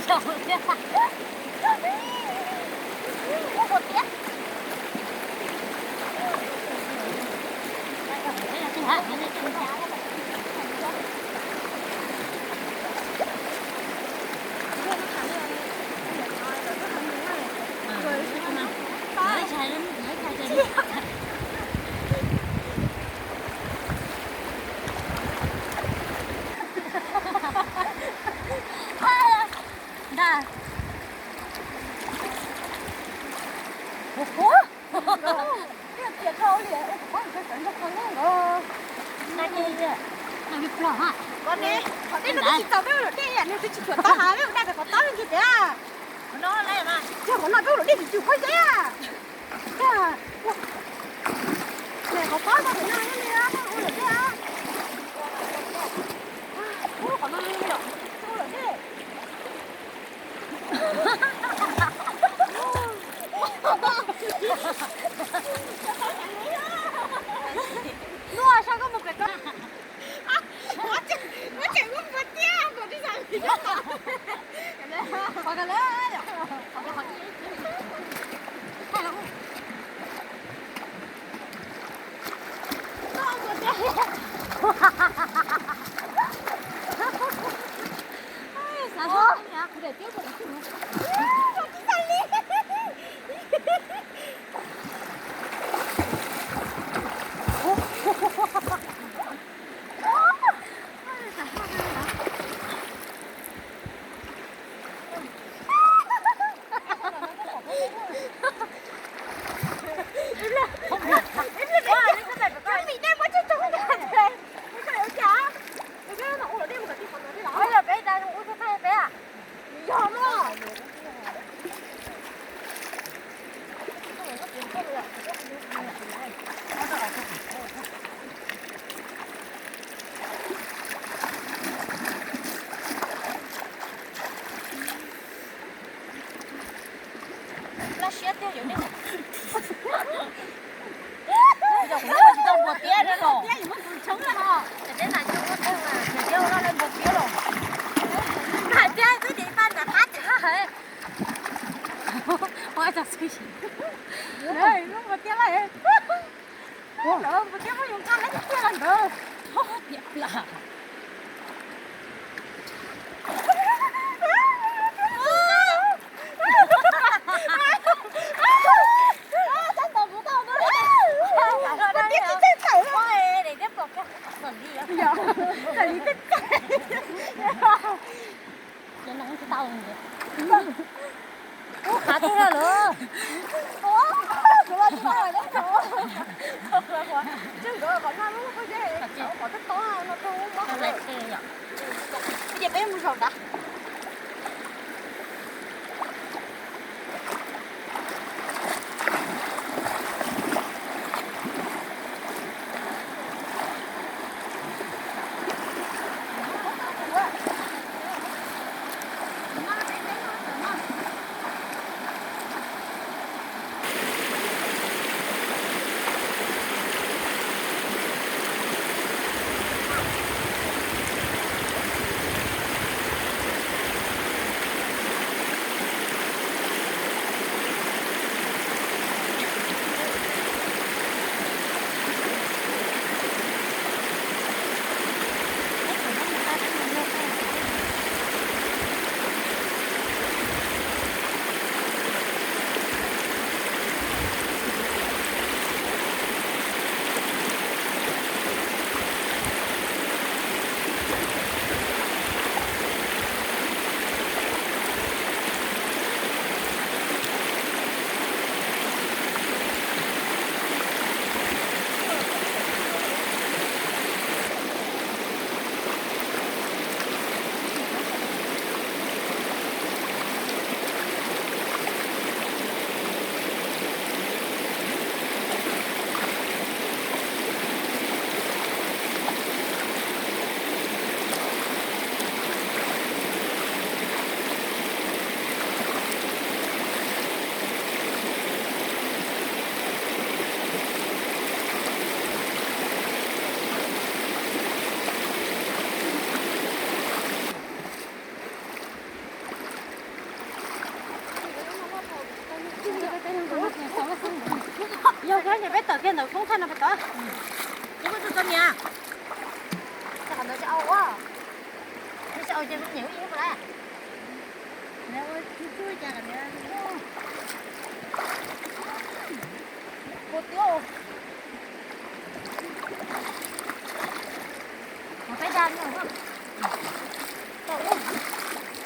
Qhov no peb ua luam dej, nws twb tsis tshua tau hav, peb ua dej qhov tob li ntsis pem. Yog qhov no peb ua luam dej tsis tshua tau. Qhov tob no pem no li, ua luam dej. Ub, qhov no li, ua luam dej. Nuaj, saib koj mus pem ko. Ua tseem muaj npua tiab nkaus tib zaug li. Laj siab tiag yom nej. Yog kuv muab tsis tau npua tiab no los. Teb na, npua tiab los. Hais tias twb tias ib pab nram qab tag. Ua tau xwb. Npua tiab lawm. Lawv npua tiab muab yus nqa lawm tiag tiag los ntawd. Tiam plam. Ub, qab tiag lawm. Kuv los tsis tau lawm. Tseem nkawd qhov no lub pob zeb, qhov tob tob no rau mob qhov lawm. Ces peb mus zaum nrad. Peb tawm kiag ntawm khoob thaj no peb tawm. Kuv txog txog niam. Qhov ntawd tsis au ua. Tsis au ces nyiam ib lawm. Ua tiab. Qhov peb da no.